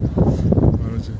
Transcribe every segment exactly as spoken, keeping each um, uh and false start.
Mālō Sē.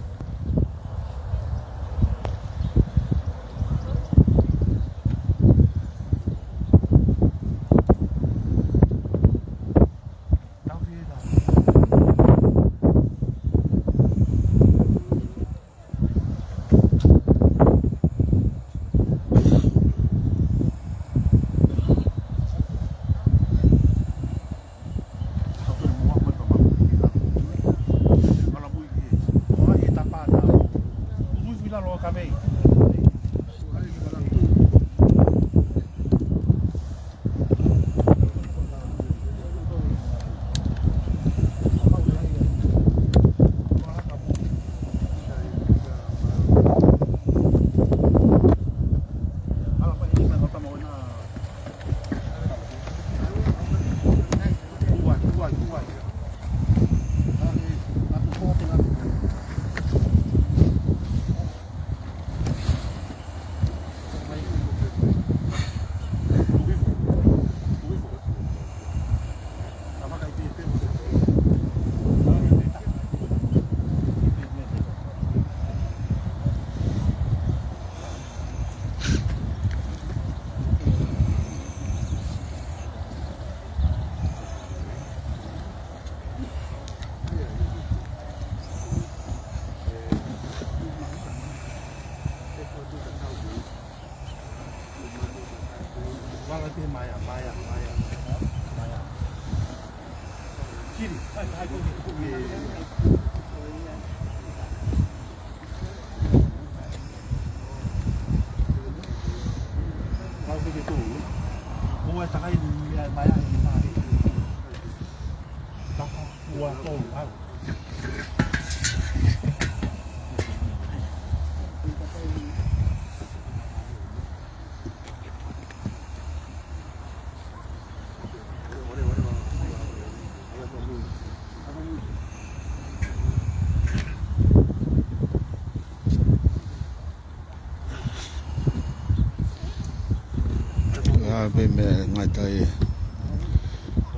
ʻA, pē meʻa ngaahi tai.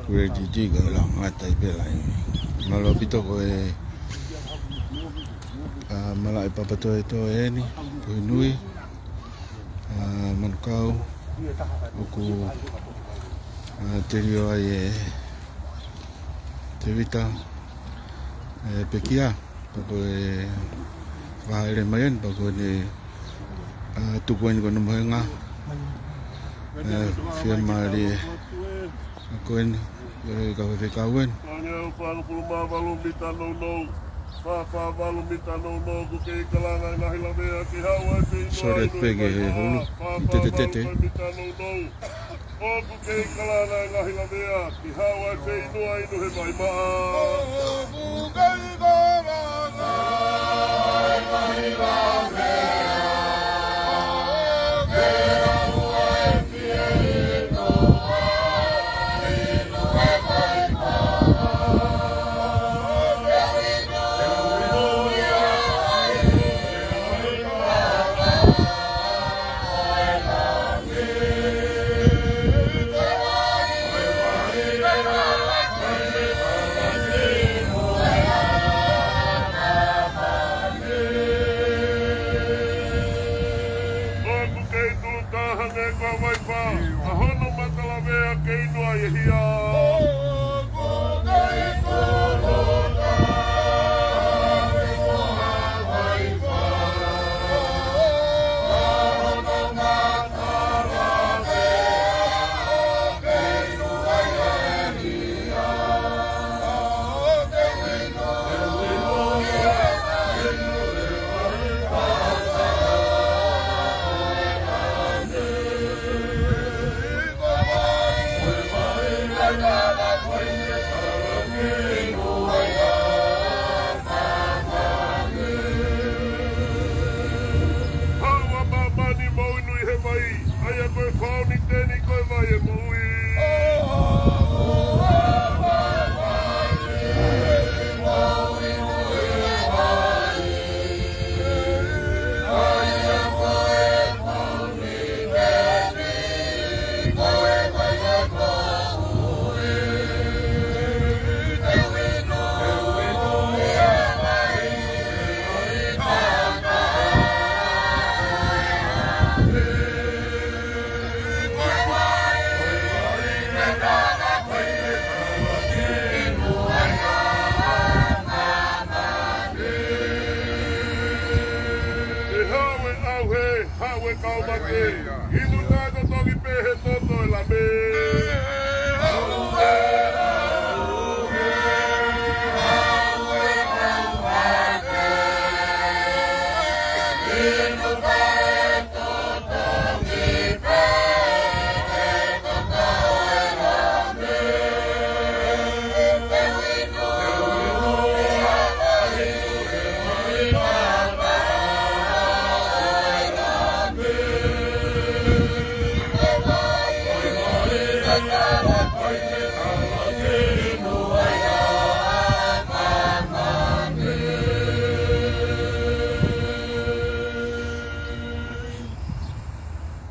Kuo e titi ka la ngaahi tai pē lahi. Mālō ʻaupito ko e, ʻa, malaʻe papatoetoe eni, Kohinui, ʻa, Manukau, ʻoku, ʻa, telio ai ʻe Tevita, ʻe Pekia, pea ko e fakahāʻele mai eni, pea ko eni, ʻa, tuku eni ko hono mohenga, ʻa, fiemālie, ʻa, ko eni, ʻe ka fefekau eni. Fāngofulu mā valu mita nounou, fā fā valu mita nounou, ʻoku kei kalanga e ngaahi lavea, ke haʻu ai pē ʻi Sōle atu pē ke he hulu, ʻi tetetete. Mita nounou. ʻOku kei kalanga e ngaahi lavea, ke haʻu ai pē ʻi Nuʻa inu he vai maʻa. ʻOku kei kalanga e ngaahi lavea, ke haʻu ai pē ʻi Nuʻa inu he vai maʻa. Kau mate, inu taʻetotongi pē he toto ʻo e Lame.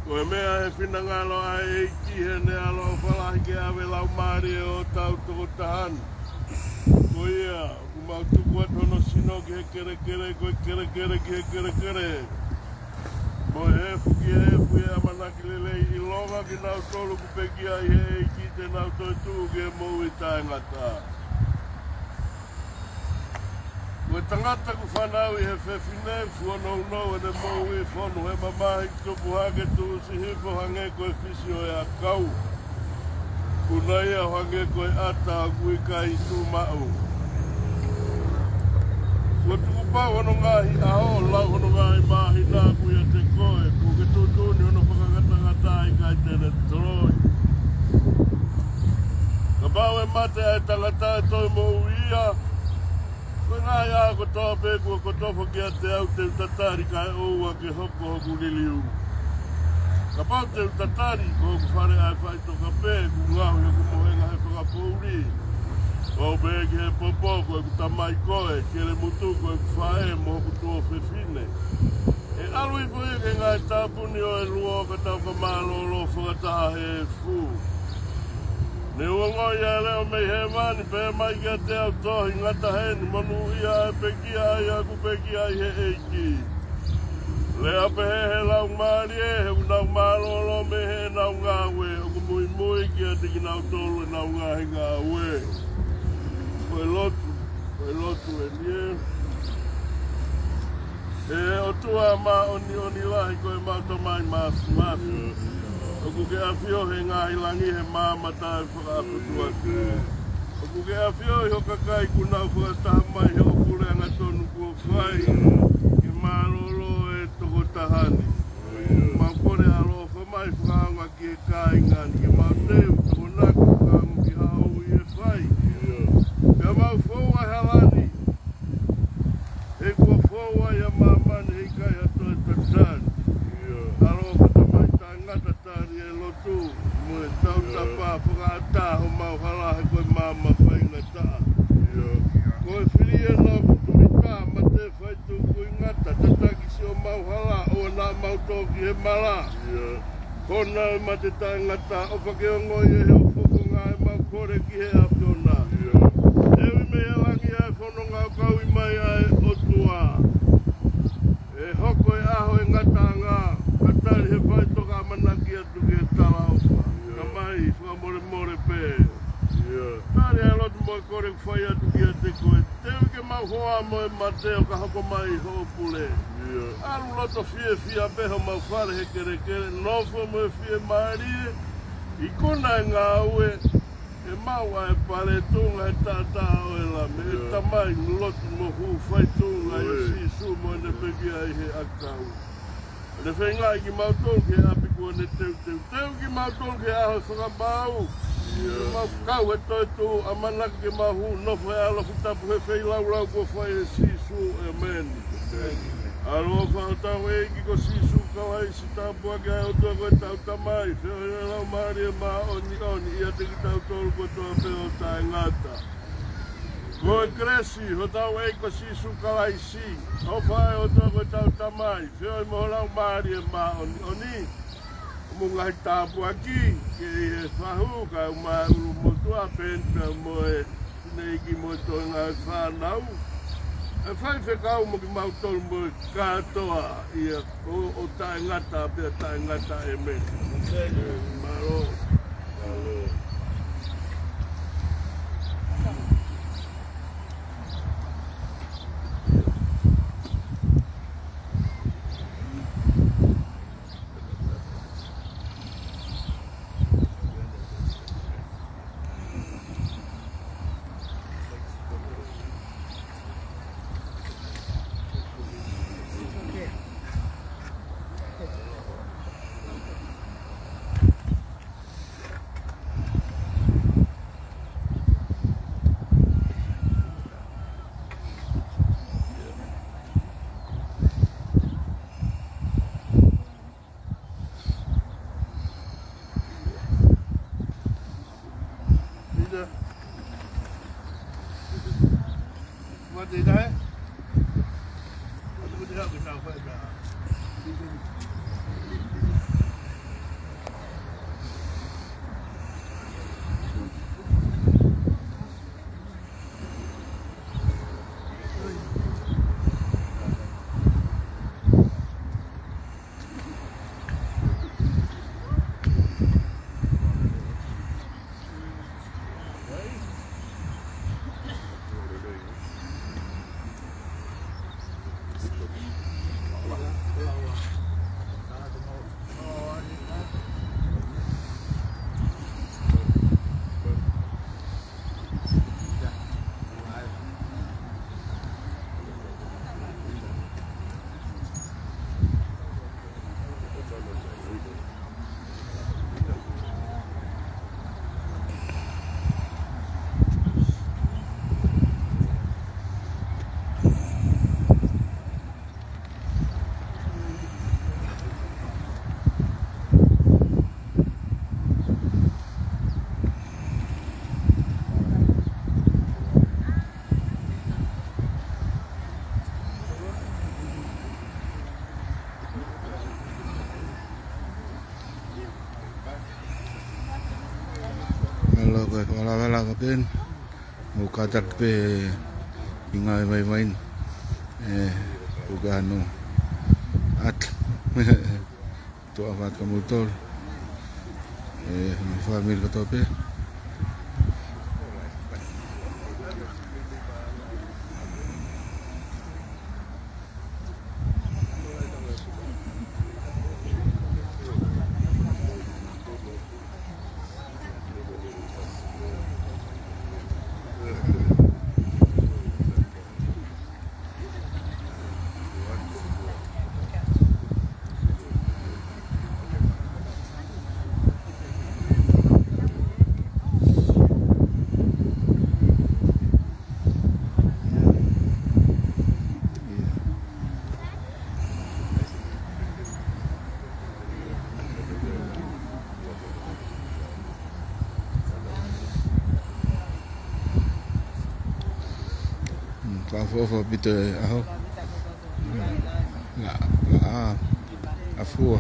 Ko e meʻa ʻi he finangalo ʻa e ʻEiki heʻene ʻaloʻofa lahi ke ʻave e laumālie ʻo hotau tokotaha ni. Ko ia, ʻoku mau tuku atu hono sino ki he kelekele, ko e kelekele ki he kelekele. Mo e efu ki he efu, ʻi he ʻamanaki lelei, ʻilonga kinautolu ʻoku pekia ʻi he ʻEiki te nau toetuʻu ki he moʻui taʻengata. Ko e tangata kuo fanauʻi ʻe he fefine, fuonounou ʻene moʻui, fonu he mamahi, tupu hake, tuʻusi hifo hangē ko e fisi ʻo e ʻakau. Kuo nau ʻi ai hangē ko e ʻata ʻoku ʻikai tuʻu maʻu. Kuo tukupau hono ngaahi ʻaho, lau hono ngaahi māhina, ʻoku ʻiate koe, kuo ke tuʻutuʻuni hono fakangatangata, ʻikai te ne toloi. Kapau ʻe mate ʻa e tangata ʻe toe moʻui ia, ko e ngaahi ʻaho kotoa pē kuo kotofa kiate au te u tatali kae ʻoua ke hoko hoku liliu. Kapau te u tatali, ko hoku fale ʻa e faʻitoka pē, kuo ngaohi hoku mohenga he fakapoʻuli. Ō pē ki he popo, ko ʻeku tamai koe, ki he mutu, ko ʻeku faʻē mo hoku tuofefine. ʻE ʻalu hifo ia ki he ngaahi tāpuni ʻo e luo ka tau ka mālōlō fakataha he efu. Ne u ongoʻi ʻa e leʻo mei hēvani pehē mai kiate au, tohi, ngata heni, monūʻia ʻa e pekia ʻa ia ʻoku pekia ʻi he ʻEiki. Lea pehē ʻe he Laumālie, he ʻoku nau mālōlō mei heʻenau ngāue, ʻoku muimui kiate kinautolu ʻenau ngaahi ngāue. Ko e lotu, ko e lotu eni ē. ʻE ʻOtua māʻoniʻoni lahi, ko ʻemau Tamai Māfimafi. ʻOku ke ʻafio he ngaahi langi, he maama taʻefakaʻaputuaki. ʻOku ke ʻafio ʻi ho kakai kuo nau fakataha mai he ʻo puleʻanga tonu kuo fai, ke mālōlō e tokotaha ni. Mau kole ʻaloʻofa mai fakaonga ki he kāinga ni, ke mau teu tokonaki fakamuki haʻu ʻi he fai. Ke mau foua hala ni, he kuo foua ia ʻa māmani, heʻikai ha toe tatali. ʻAloʻofa Tamai taʻengata, tali e lotu mo e tautapa, fakaʻatā homau hala he ko e maama faingataʻa. Ko e fili ʻena ʻoku tulita, mate, fai tukuingata, tataki siʻomau hala, ʻoua naʻa mau tō ki he mala. Kona e mate taʻengata, ʻofa ke ongoʻi ʻe he fofonga ʻemau kole ki he ʻAfiona. Teuʻi mei he langi ʻa e fononga ʻo kau mai ʻa e ʻOtua. ʻE hoko e ʻaho ʻo e ngataʻanga, ka tali he faʻitoka ʻamanaki atu ki he talaʻofa. Tamai, fakamolemole pē. Tali e lotu mo e kole kuo fai atu kiate koe. Teuʻi ke mau hoa mo e mate ʻo ka hoko mai hoʻo pule. ʻAlu loto fiefia pē homau fale he kelekele, nofo mo e fiemālie, ikuna e ngāue, ʻe maʻu ʻa e pale tuʻunga he taʻataʻa ʻo e Lame. ʻE Tamai, lotu mo hū fai tuʻunga ʻia Sīsū mo ʻene pekia ʻi he ʻakau. ʻEne feingaʻi kimautolu ki he ʻapi kuo ne teuteu. Teuʻi kimautolu ki he ʻaho ʻo e fakamaau. Ke mau kau he toetuʻu, ʻamanaki ke mau hū, nofo he ʻaloʻofa tapu he feilaulau kuo fai ʻe Sīsū. ʻEmeni. ʻAloʻofa hotau ʻEiki ko Sīsū Kalaisi, tāpuaki ʻa e ʻOtua ko ʻetau Tamai, feohi ʻa e Laumālie Māʻoniʻoni ʻiate kitautolu kotoa pē ʻo taʻengata. Ko e kelesi hotau ʻEiki ko Sīsū Kalaisi, ʻofa ʻa e ʻOtua ko ʻetau Tamai, feohi mo e Laumālie Māʻoniʻoni, mo e ngaahi tāpuaki, ke ʻi he fahu, kae ʻumaʻā e ʻulumotuʻa, pehē pē mo e fineʻeiki mo e toenga e fānau. ʻE faifekau mo kimautolu mo e kātoa ia ʻo, ʻo taʻengata pea taʻengata. ʻEmeni. Mālō. Mālō. Mālō koe, mālō, mālō koe, Ben. Mo kata pē ʻi ngāue vaivai. Eh, ʻoku ʻi ai hano ʻata. Tuʻa ʻofa atu kia moutolu. Eh, mo e fāmili kotoa pē. Mm, ka fofo pito e aho. Mm. La, la, a, a fua.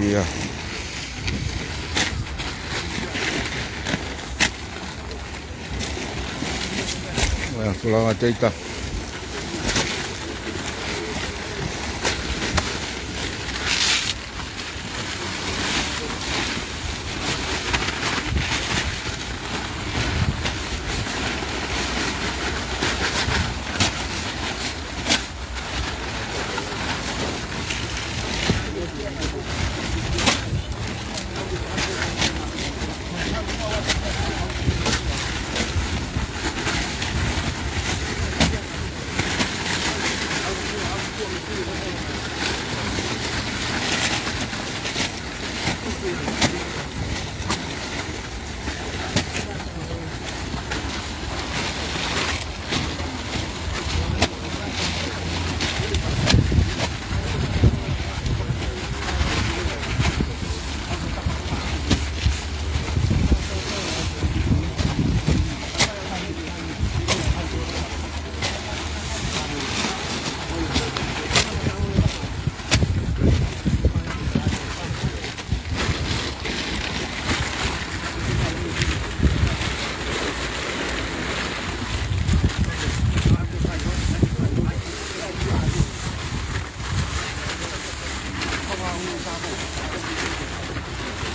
ʻIo. ʻIo, kula ngā teita.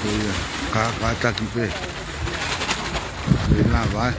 Ko ia, ka, kātaki pē. Pē nā vai.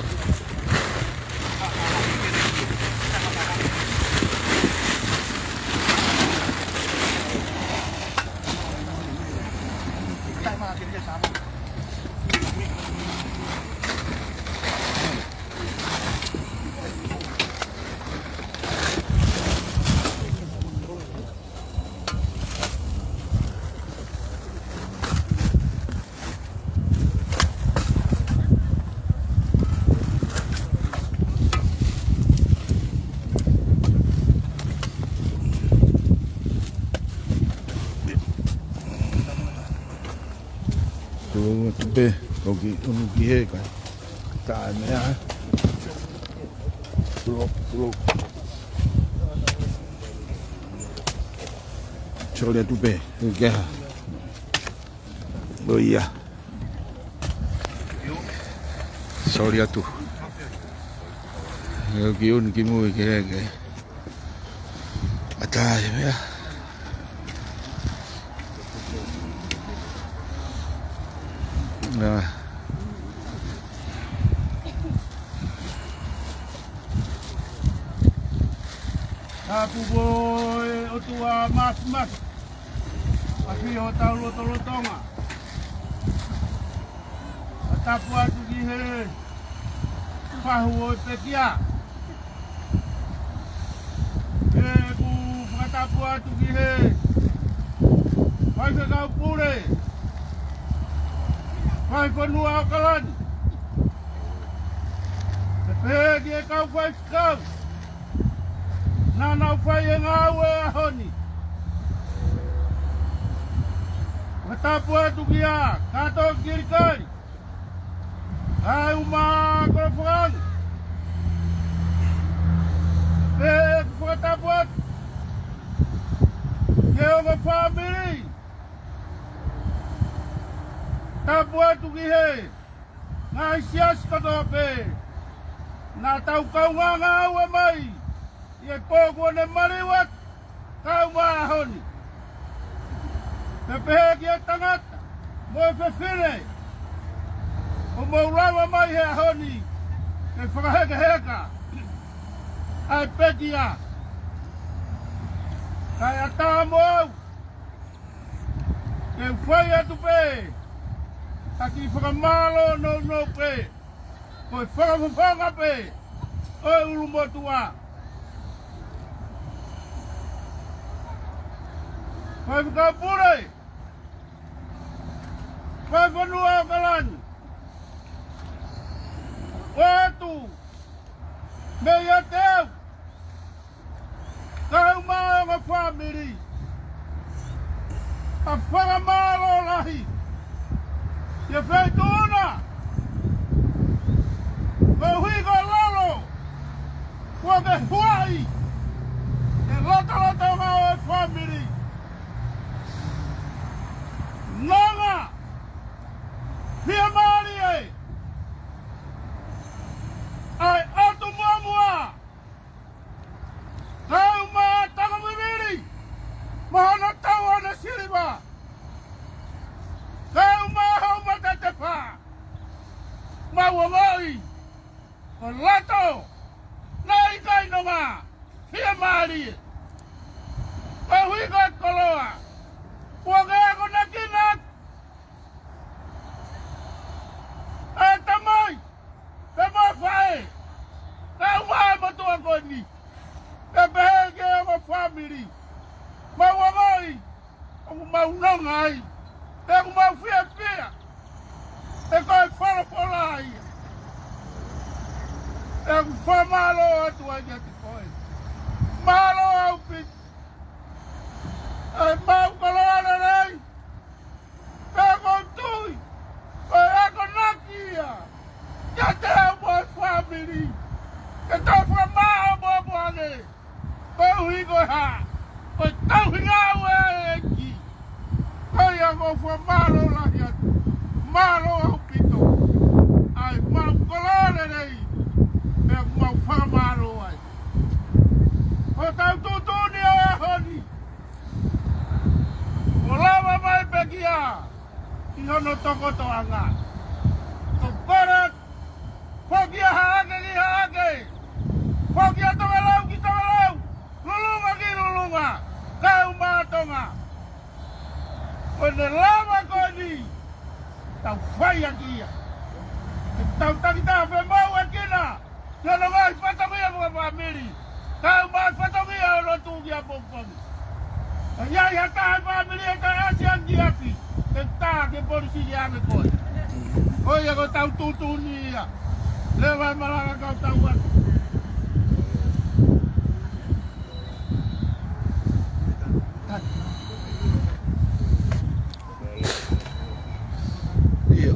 Tuʻu atu pē, toki unu ki hē ka. Tā e meʻa. Tulo, tulo. Soli atu pē, ke ha. ʻO ia. Soli atu. ʻIo, ke unu ki mui ke, ke. ʻAtā e meʻa. ʻA. Tapu mo e ʻOtua Māfimafi. ʻAfio ʻi hotau lotolotonga. Fakatapu atu ki he fahu ʻo e pekia. ʻOku fakatapu atu ki he faifekau pule, fai fonua ʻAokalani. Pehē ki he kau faifekau naʻa nau fai e ngāue he ʻaho ni. Fakatapu atu kia Kato Kilikali, ʻa e uma kolofoang. Pea ʻoku fakatapu atu ki he ongo fāmili. Tapu atu ki he ngaahi siasi kotoa pē naʻa tau kaungā ngāue mai ʻi he pō kuo ne maliu atu, kau mai he ʻaho ni. Pea pehē ki he tangata mo e fefine ʻoku mou lava mai he ʻaho ni ke fakahekeheka ʻa e pekia. Kae ʻatā mo au ke u fai atu pē ʻa e kiʻi fakamālō nounou pē, ko e fakafofonga pē ʻo e ʻulumotuʻa. Faifekau pule, fai fonua ʻAokalani, ʻoatu meiate au fāmili. ʻA e fakamālō lahi ʻi he feituʻu na, koeʻuhi ko e lolo kuo ke huaʻi e lotolotonga ʻo e fāmili. Nonga, fiemālie, ʻa e ʻotu muʻomuʻa, kau mo Tongavivili mo hono tau ʻo e siliva, kau mo Houmatetefā. Mau ongoʻi ko e loto naʻe ʻikai nonga, fiemālie, koeʻuhi ko e koloa kuo ke akonaki atu ʻe tamai pea mo faʻē, kau mo e motuʻa ko eni, pea pehē ki he ongo fāmili. Mau ongoʻi ʻoku mau nonga ai, pea ʻoku mau fiefia, he ko e folofola ia. Pea ʻoku fakamālō atu ai kiate koe. Mālō ʻaupito. ʻE mau koloa lelei, pea ʻoku ou tui ko e akonaki ia kiate au mo e fāmili, ke tau fakamāʻopoʻopo ange. Koeʻuhi ko e hā? Ko e tauhi ngāue ʻa e ʻEiki. Ko ia ʻoku ou fakamālō lahi atu. Mālō ʻaupito. ʻA e mau koloa lelei, pea ʻoku mau fakamālō ai. Ko ʻetau tuʻutuʻuni ʻo e ʻaho ni, ʻo lava mai pekia ki hono tokotoʻanga. Ko Pola, foki ʻa Haʻake ki Haʻake, foki ʻa Tongalau ki Tongalau, Lulunga ki Lulunga, kau mo Tonga. Ko ʻene lava ko eni, tau fai ʻaki ia. Tau takitaha femoʻuekina ki hono ngaahi fatongia fakafāmili, kau mo e fatongia ʻo e lotu ki ʻapongipongi. Ka ʻi ai ha taha ʻi he fāmili ʻe taʻeʻasi ange ki ʻapi, ʻe tā ke polisi ki ange koe. Ko ia ko ʻetau tuʻutuʻuni ia. Leva e malanga kau tau atu. ʻIo.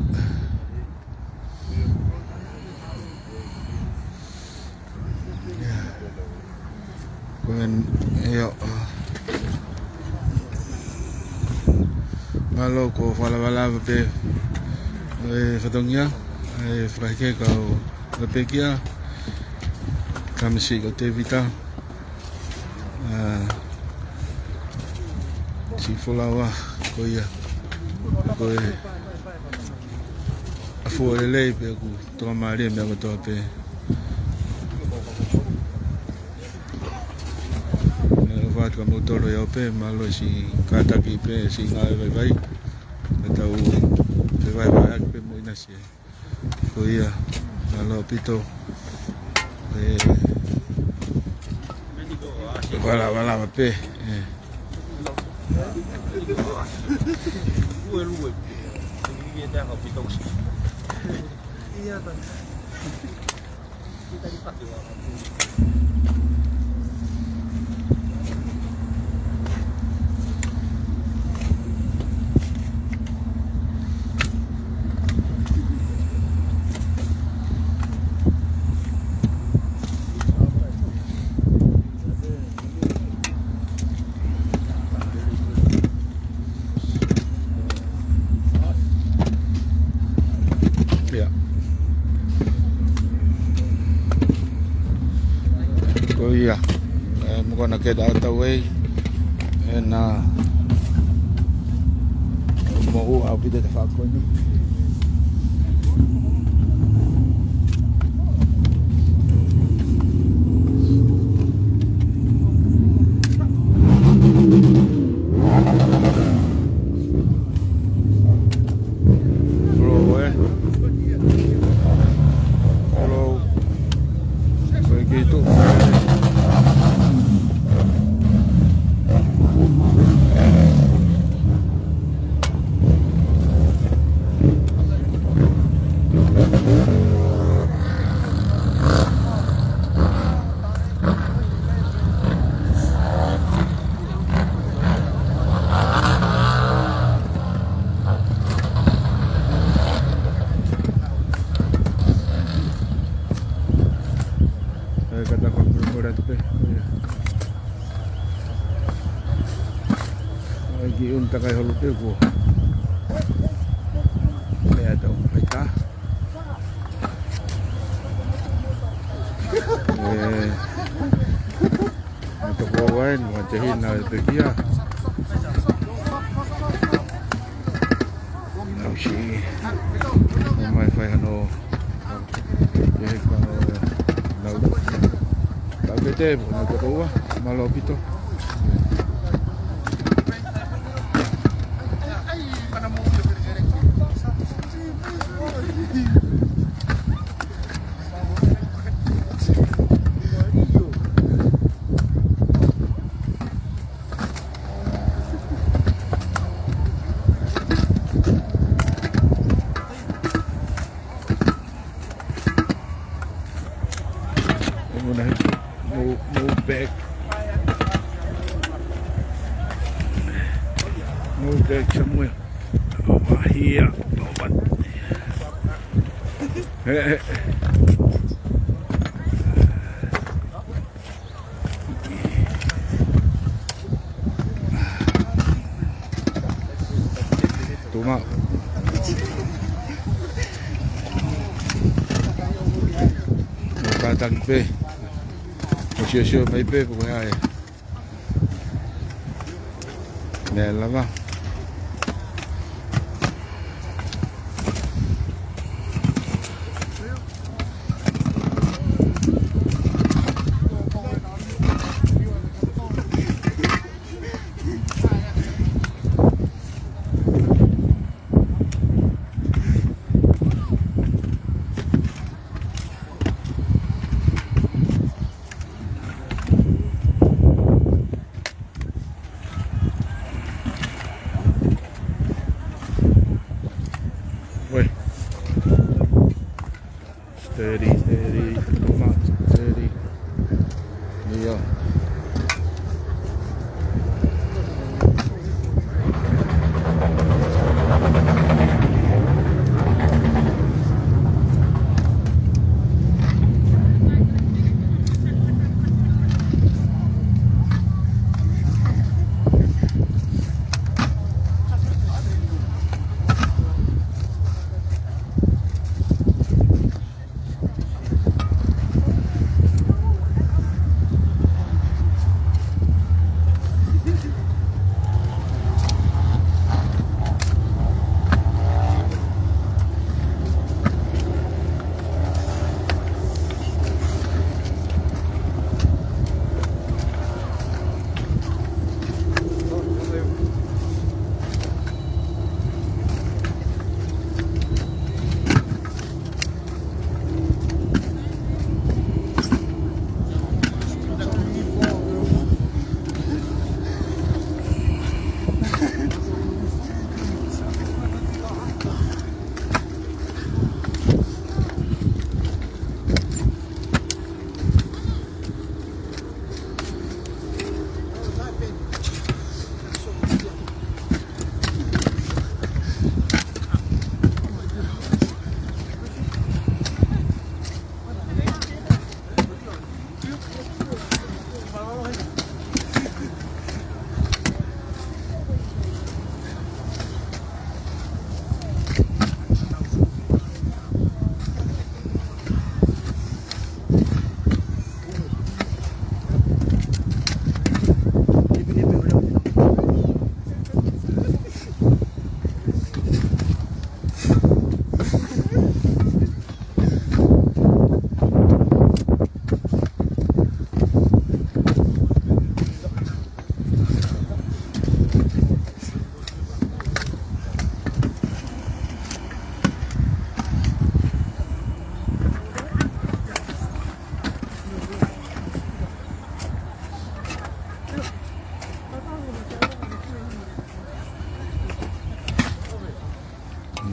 Ko e, ʻio. Mālō, ko e falavalava pē e fatongia, e fakaheke kau pekia, Kamisi ko Tevita. ʻA, siʻi folaua ko ia. Ko e ʻafu lelei pē, ʻoku tokamālie meʻa kotoa pē. Meʻa ʻofa atu kia moutolu ia ʻo pē, mālō siʻi kātaki pē, siʻi ngāue vaivai. Ka tau fevahevaheʻaki pē mo ʻinasi. Ko ia, mālō ʻaupito. ʻE, valavala pē. ʻE. ʻIo. Ko ia, ʻe, mo kona ke tau tau ai, ʻe, na, mo u au pite te fakoni. Hello, eh? Hello. Ko e kei tuʻu. Ki un takai holo te ko. Lea tau faita. Eh, ʻa toko ua eni, ʻa te hina e pekia. Nau si. Mai fai hano. Ia he kano, nau. Tau ke te, nau toko ua, mālō ʻaupito. Move, move back. Move back somewhere. Over here. Over. Tuma. Kātaki pē. Ko siosio mai pē, ko e hā e. Meʻa lava. Ue. Steady, steady. Toma, steady. Ia.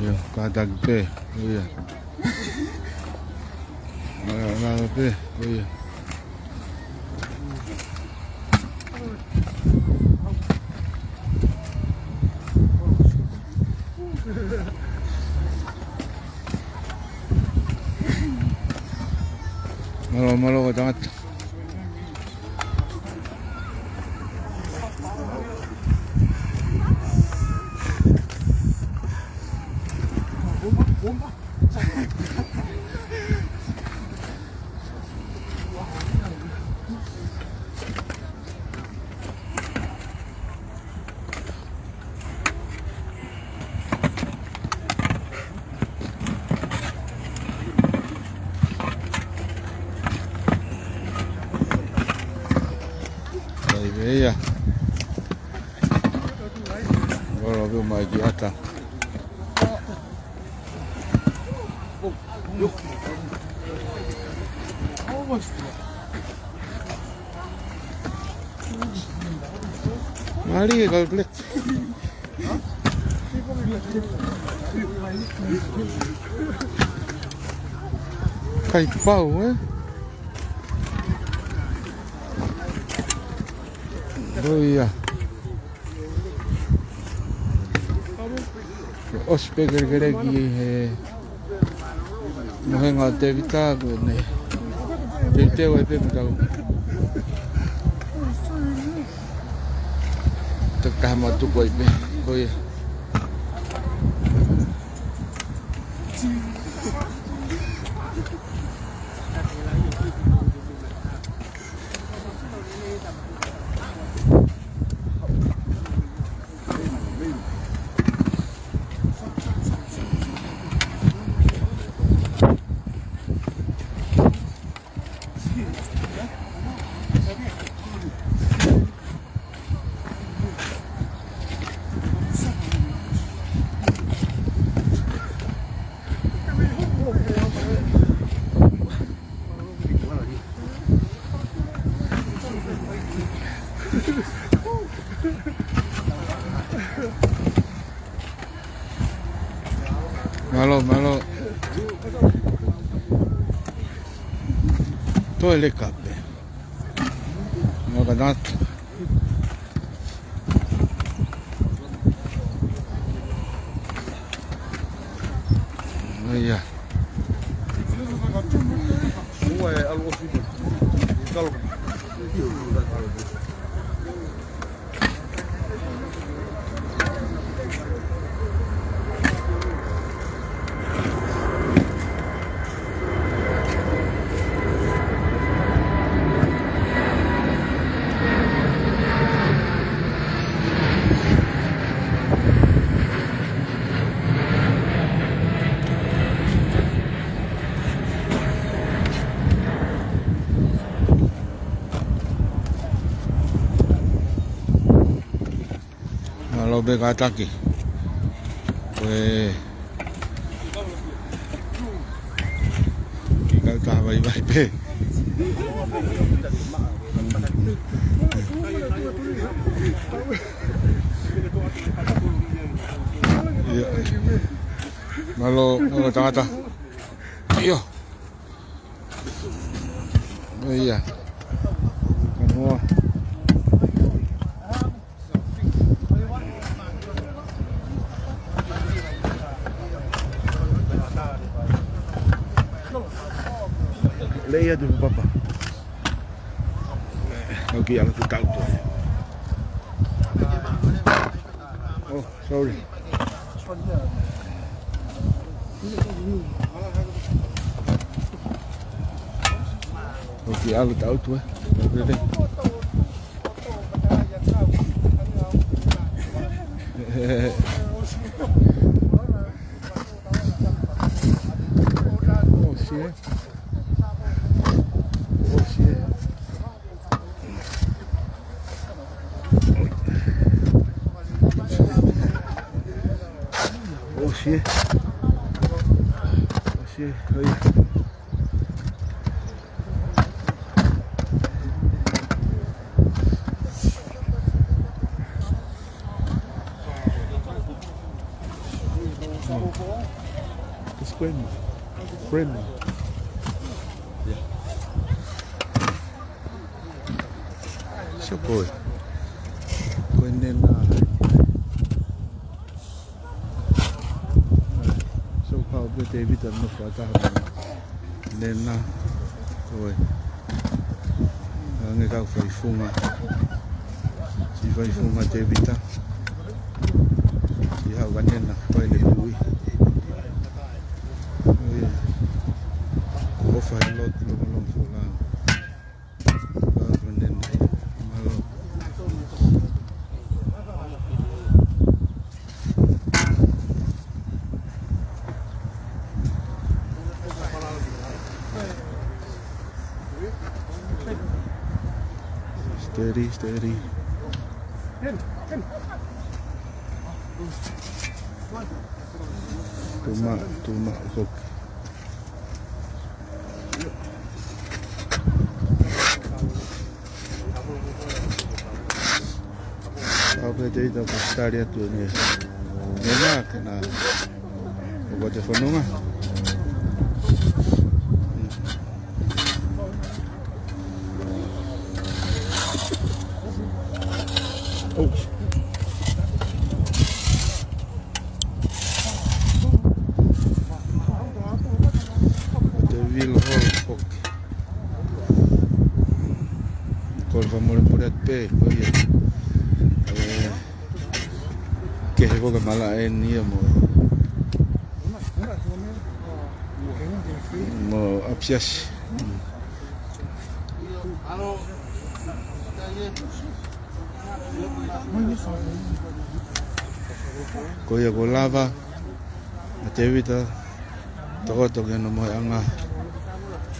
Ia, kātaki pē, ia. Mālō, mālō pē, ia. Mālō, mālō ko e tangata. Ora veo mai ki ata. Mālie e kau klet. Kai pau, ē? ʻIo ia. ʻOsi pē kelekele ki he mohenga ʻo Tēvita ko eni. Teuteu ai pē mei kau. Takaha matuku ai pē. Ko ia. Mālō, mālō. Toe leka pē. Ngā kanat. ʻIo ia. Mālō pē kātaki. Ko e kiʻi kautaha vaivai pē. ʻIo. Mālō, mālō tangata. ʻIo. ʻIo ia. Kamoa. Lea atu papa. Kau kiʻi ʻalu atu tau toe. Oh, sorry. Kau kiʻi ʻalu atu tau toe. Oh, shit. Oh, shit. Oh, shit. Oh, shit. Oh, yeah. It's grandma. Grandma. Yeah. So good. Ko e nena. So kau pē Tēvita no fata. Nena. Ko e. Ange kau faifunga. Siʻi faifunga Tēvita. Siʻi haʻu ka nena. Ko e ne hui. Ko ia. ʻOfa he lotu longolongo fula. Steady, steady. Tuma, tuma, foki. Au ke te ita ko tali atu ni. Ni na ke na. Ko te fononga. Oh. Te Will Hall foki. Ko e fakamolemole atu pē, ko ia. Eh, kehe foki e malaʻe ni ia mo, mo ʻapisiasi. Ko ia kuo lava ʻa Tevita, tokoto ki hono mohenga.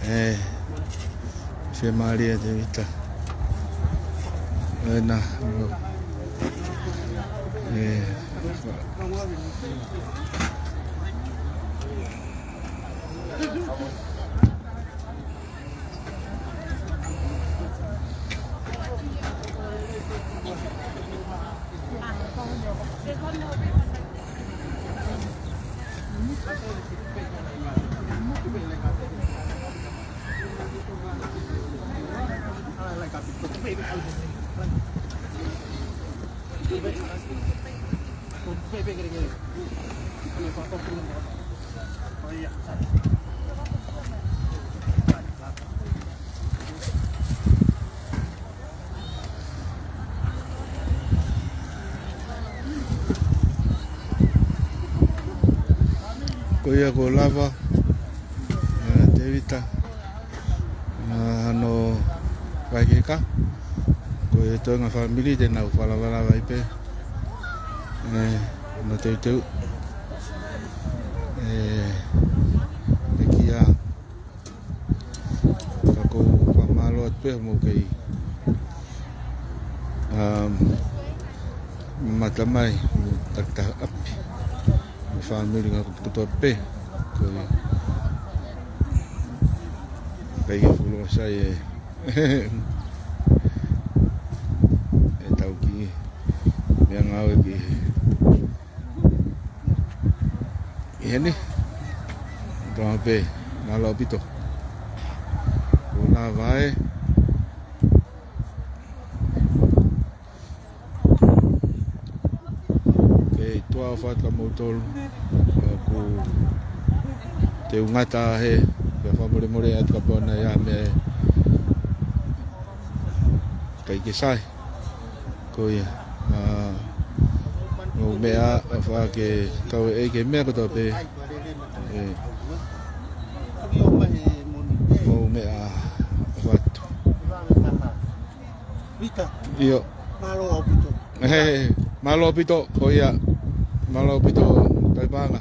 Eh, fiemālie ʻa Tevita. Eh, na, eh, Ko ia kuo lava, eh, Tevita, eh, hono vaiheka. Ko e toenga fāmili te nau fakalavalava ai pē. Eh, hono teuteu. Eh, te kia Ka ʻoku ou fakamālō atu pē mo kei, um, mamata mai, mo takitaha ʻapi, mo e fāmili ngā kotoa pē, ko e, pea ʻikai ke fuʻu sai e, e tau ki, meʻa ngāue ki he ʻi heni. Tau pē, mālō ʻaupito. Ko e lava ē. Kei tuʻa ʻofa atu kia moutolu. Ka ʻoku te u ngata he, pea fakamolemole atu kapau naʻe ʻi ai ha meʻa ʻe ʻikai ke sai. Ko ia, ʻa, mou meʻa, ʻofa ke kau ē ki he meʻa kotoa pē. ʻE, mou meʻa, ʻofa atu. ʻIo. Mālō ʻaupito. He, mālō ʻaupito, ko ia. Mālō ʻaupito, Taipaʻanga.